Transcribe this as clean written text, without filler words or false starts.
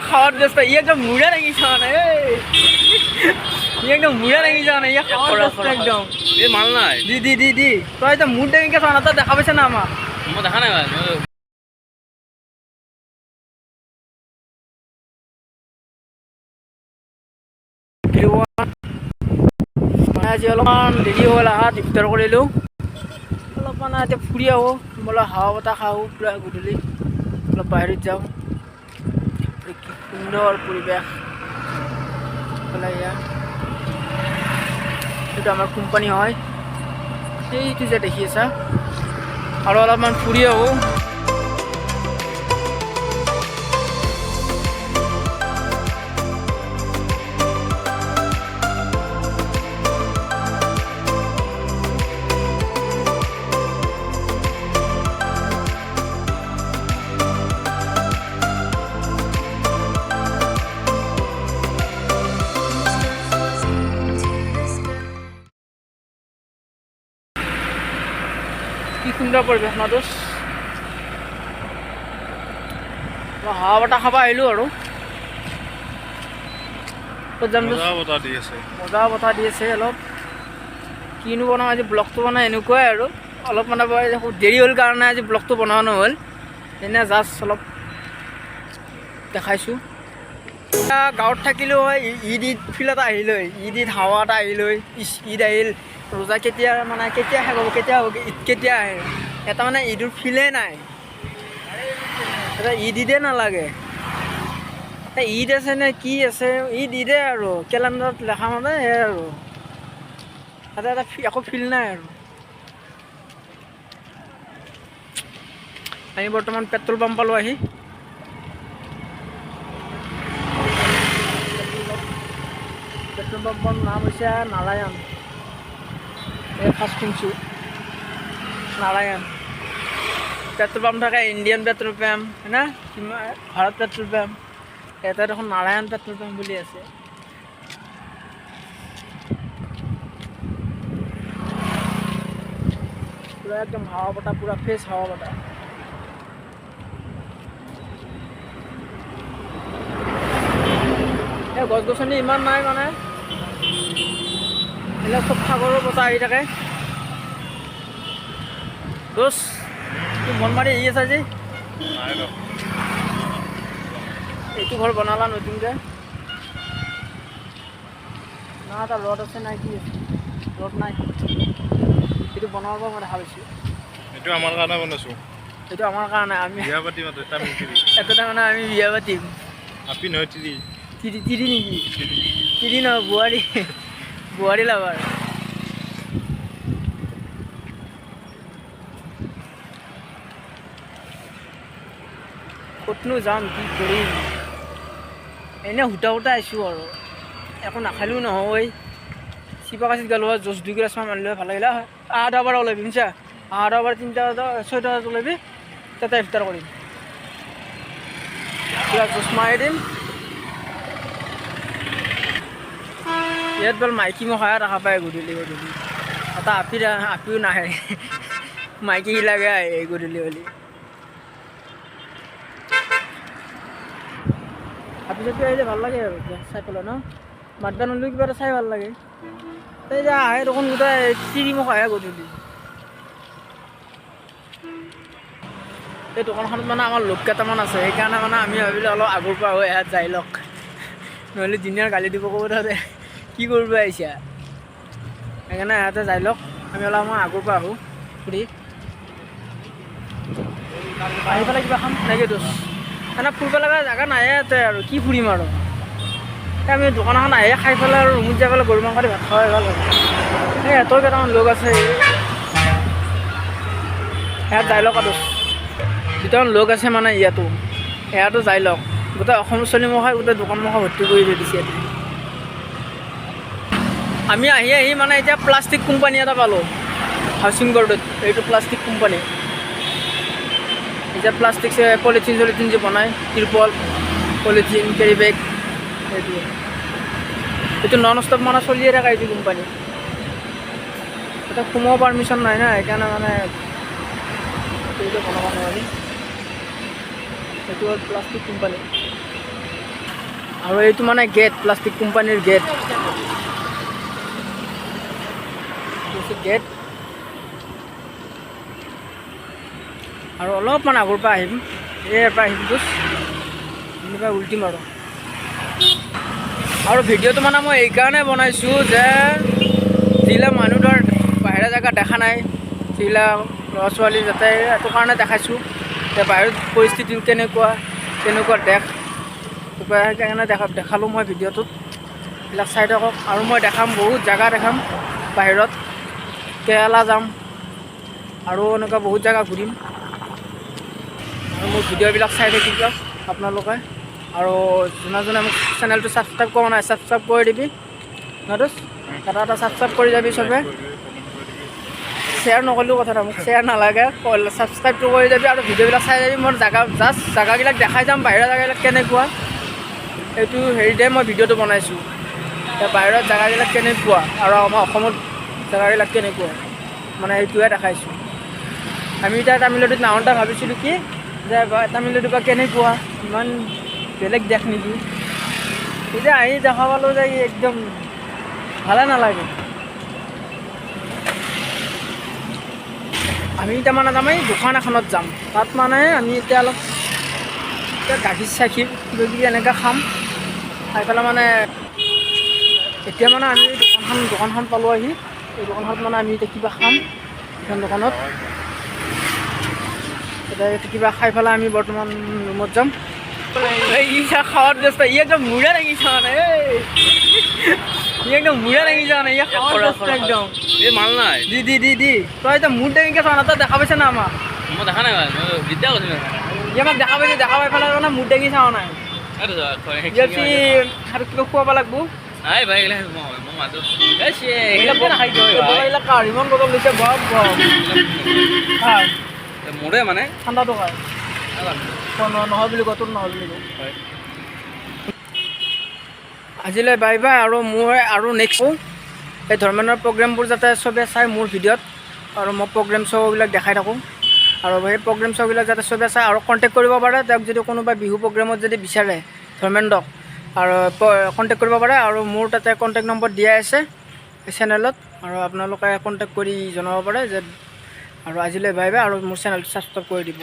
খাৱাত ব্যস্ত। ই একদম মূৰা দাঙিছে মানে, এই ই একদম মূৰা দাঙিছে মানে, ই খাৱাত ব্যস্ত একদম। এই মাল নাই। দি দি দি দি, তই এতিয়া মূৰ দাঙিকে চোৱা না, তই দেখা পাইছ না আমাক? মই দেখা নাই ভাই, মই মানে আজি অলপমান দেৰি হ'ল অহাত, ইফতাৰ কৰিলোঁ অলপ, মানে এতিয়া ফুৰি আহোঁ বোলে, হাৱা বতাহ খাওঁ পূৰা। গধূলি অলপ বাহিৰত যাওঁ। কি সুন্দৰ পৰিৱেশ এইফালে। এয়া এইটো আমাৰ কোম্পানী হয়, সেইটো যে দেখি আছা। আৰু অলপমান ফুৰি আহোঁ। কি সুন্দৰ পৰিৱেশ ন দোষ? মই হাৱা বতাহ খাব আহিলোঁ আৰু ক'ত যাম দোষ? মজা বতাহ দি আছে। মজা বতাহ দি আছে। অলপ কিনো বনাওঁ আজি ব্লগটো, মানে এনেকুৱাই আৰু অলপ মানে দেৰি হ'ল কাৰণে আজি ব্লগটো বনোৱা নহ'ল। এনে জাষ্ট অলপ দেখাইছোঁ। এতিয়া গাঁৱত থাকিলেও হয়, ঈদ ঈদ ফিল এটা আহিল হয়, ঈদ ঈদ হাৱা এটা আহিল হয়। ইচ, ঈদ আহিল, ৰোজা কেতিয়া, মানে কেতিয়া শেষ হ'ব, কেতিয়া হ'ব, ঈদ কেতিয়া আহে, এটা মানে ঈদৰ ফিলেই নাই। এটা ঈদ ঈদে নালাগে। এই ঈদ আছে নে কি আছে, ঈদ ঈদে আৰু কেলেণ্ডাৰত লেখা মতে সেয়াই আৰু তাতে এটা একো ফিল নাই আৰু। আমি বৰ্তমান পেট্ৰল পাম্প পালোঁ আহি। পেট্ৰল পাম্পৰ নাম হৈছে নাৰায়ণ। এই ফাৰ্ষ্ট শুনছোঁ নাৰায়ণ পেট্ৰল পাম্প থাকে, ইণ্ডিয়ান পেট্ৰল পাম্প হয় না, কিমান ভাৰত পেট্ৰল পাম্প, এটা দেখোন নাৰায়ণ পেট্ৰল পাম্প বুলি আছে। পুৰা একদম হাৱা বতাহ, পুৰা ফ্ৰেছ হাৱা বতাহ। এই গছ গছনি ইমান নাই, মানে এইবিলাক চব সাগৰৰ বতাহ আহি থাকে। দোষ, কি মন মাৰি আহি আছে আজি? নাই ৰ। এইটো ঘৰ বনালা নতুনকৈ না? এটা ৰড আছে নাই, কি আছে? ৰড নাই। এইটো বনাব পৰা মই দেখা পাইছোঁ। এইটো আমাৰ কাৰণে বনাইছো। এইটো আমাৰ কাৰণে, আমি বিয়া পাতিম তাতে তামিল তিৰি। এটা মানে আমি বিয়া পাতিম। আপি নহয়, তিৰি। তিৰি, তিৰি নেকি? তিৰি নহয়, বোৱাৰী, বোৱাৰী লাভাৰ। ক'তনো যাম, কি কৰিম? এনে হুটা হুটা আহিছোঁ আৰু একো নাখালেও নহয়। শিৱাকাশীত গ'লো হয়, জুচ 2 গিলাচমান আনিলে ভাল লাগিলে হয়। আধা বাৰ ওলাবি, শুনছা? আধা বাৰ 3টা, 6টা বজাত ওলাবি, তাতে ইফতাৰ কৰিম, পুৰা জুচ মাৰি দিম। ইয়াত বল মাইকী মখাহে দেখা পায় গধূলি গধূলি। এটা আপি, আপিও নাহে, মাইকী গিলাকে আহে গধূলি হ'লে। আপি চাপি আহিলে ভাল লাগে আৰু এতিয়া চাই পেলাই ন, মাতবা নললেও কিবা এটা চাই ভাল লাগে। এই যে আহে দেখোন গোটেই তিৰি মুখ আহে গধূলি। এই দোকানখনত মানে আমাৰ লোক কেইটামান আছে, সেইকাৰণে মানে আমি ভাবিলোঁ অলপ আগৰ পৰা হৈ ইয়াত যাই লওক, নহ'লে দুনিয়াৰ গালি দিব, ক'ব তহঁতে কি কৰিব আহিছা। সেইকাৰণে ইয়াতে যাই লওক, আমি অলপ আগৰ পৰা আহোঁ ফুৰি। আহি পেলাই কিবা খাম নেকি দোষ? মানে ফুৰিব লগা জেগা নাই ইয়াতে আৰু কি ফুৰিম আৰু? এই আমি দোকান এখন আহি খাই পেলাই আৰু ৰুমত যাই পেলাই গৰু মাংস দি ভাত খোৱাই ভাল হ'ব। এই সিহঁতৰ কেইটামান লোক আছে, ইয়াত যাই লওক আৰু দুটামান লোক আছে মানে ইয়াতো, ইয়াতো যাই লওক। গোটেই অসম চলি মুখাই গোটেই দোকান মুখা ভৰ্তি কৰি থৈ দিছে ইয়াতে। আমি আহি আহি মানে এতিয়া প্লাষ্টিক কোম্পানী এটা পালোঁ হাউচিং বৰ্ডত। এইটো প্লাষ্টিক কোম্পানী, এতিয়া প্লাষ্টিক পলিথিন চলিথিন যে বনায়, তিৰপল, পলিথিন, কেৰি বেগ, সেইটো এইটো নন ষ্টপ মানে চলিয়ে থাকে এইটো কোম্পানী। এতিয়া সোমোৱা পাৰ্মিশ্যন নাই না, সেইকাৰণে মানে এইটো বনাব নোৱাৰি। সেইটো হ'ল প্লাষ্টিক কোম্পানী। আৰু এইটো মানে গেট, প্লাষ্টিক কোম্পানীৰ গেট, গেট। আৰু অলপমান আগৰ পৰা আহিম, ইয়াৰ পৰা আহিম দোষ, এনেকুৱা উল্টিম। আৰু আৰু ভিডিঅ'টো মানে মই এইকাৰণে বনাইছোঁ যে যিবিলাক মানুহ ধৰ বাহিৰা জেগা দেখা নাই, যিবিলাক ল'ৰা ছোৱালী যাতে, সেইটো কাৰণে দেখাইছোঁ যে বাহিৰত পৰিস্থিতি কেনেকুৱা, কেনেকুৱা দেশ, সেইকাৰণে দেখালোঁ মই ভিডিঅ'টোত। এইবিলাক চাই থাকক। আৰু মই দেখাম, বহুত জেগা দেখাম বাহিৰত, কেৰেলা যাম আৰু এনেকুৱা বহুত জেগা ঘূৰিম। আৰু মোৰ ভিডিঅ'বিলাক চাই থাকিব আপোনালোকে। আৰু যোনে যোনে মোক চেনেলটো ছাবস্ক্ৰাইব কৰা নাই, ছাবস্ক্ৰাইব কৰি দিবি নদোষ, এটা এটা ছাবস্ক্ৰাইব কৰি যাবি চবে। শ্বেয়াৰ নকৰিলেও কথা নাই, মোক শ্বেয়াৰ নালাগে, ছাবস্ক্ৰাইবটো কৰি যাবি আৰু ভিডিঅ'বিলাক চাই যাবি। মোৰ জেগা জাষ্ট জেগাবিলাক দেখাই যাম, বাহিৰা জেগাবিলাক কেনেকুৱা, এইটো হেৰিতে মই ভিডিঅ'টো বনাইছোঁ। এতিয়া বাহিৰত জেগাবিলাক কেনেকুৱা আৰু আমাৰ অসমত জেগাবিলাক কেনেকুৱা, মানে সেইটোৱে দেখাইছোঁ। আমি এতিয়া তামিলনাডুত নাহোঁতে ভাবিছিলোঁ কি যে তামিলনাডু বা কেনেকুৱা, ইমান বেলেগ দেশ নেকি। এতিয়া আহি দেখা পালোঁ যে একদম ভালে নালাগে। আমি এতিয়া মানে যাম, এই দোকান এখনত যাম, তাত মানে আমি এতিয়া অলপ এতিয়া গাখীৰ চাখীৰ কিবা কিবি এনেকৈ খাম, খাই পেলাই মানে এতিয়া মানে আমি দোকানখন পালোঁ আহি। এই দোকানখনত মানে আমি এতিয়া কিবা খাম, এইখন দোকানত এতিয়া কিবা খাই পেলাই আমি বৰ্তমান ৰুমত যাম। ই খাৱাত ব্যস্ত, ই একদম মূৰা দাঙিছে মানে, ই একদম মূৰা দাঙিছে মানে, ই খাৱাত ব্যস্ত একদম। এই মাল নাই। দি দি দি দি, তই এতিয়া মূৰ দাঙিকে চোৱা না, তই দেখা পাইছ না আমাক? মই দেখা নাই ভাই, মই বিদ্যা কৈছোঁ। ই আমাক দেখা পাইছে, দেখা পাই পেলাই মানে মূৰ দাঙি চোৱা নাই। ইয়াত আৰু কিবা খুৱাব লাগব। নাই ভাই, এইগিলা মই মাতো। ইমান বটল দিছে, বাপ। মোৰে মানে ঠাণ্ডাটো খায় নহয় বুলি কয়, তোৰ নহয় বুলি কয়। আজিলৈ বাই বাই। আৰু মোৰ আৰু নেক্সট এই ধৰ্মেন্দ্ৰৰ প্ৰগ্ৰেমবোৰ যাতে চবে চাই মোৰ ভিডিঅ'ত, আৰু মই প্ৰগ্ৰেম শ্ব'বিলাক দেখাই থাকোঁ, আৰু সেই প্ৰগ্ৰেম শ্ব'বিলাক যাতে চবে চায় আৰু কণ্টেক্ট কৰিব পাৰে তেওঁক, যদি কোনোবা বিহু প্ৰগ্ৰেমত যদি বিচাৰে ধৰ্মেন্দ্ৰক, আৰু কণ্টেক্ট কৰিব পাৰে। আৰু মোৰ তাতে কণ্টেক্ট নম্বৰ দিয়াই আছে চেনেলত, আৰু আপোনালোকে কণ্টেক্ট কৰি জনাব পাৰে যে। আৰু আজিলৈ বাই বাই, আৰু মোৰ চেনেলটো ছাবস্ক্ৰাইব কৰি দিব।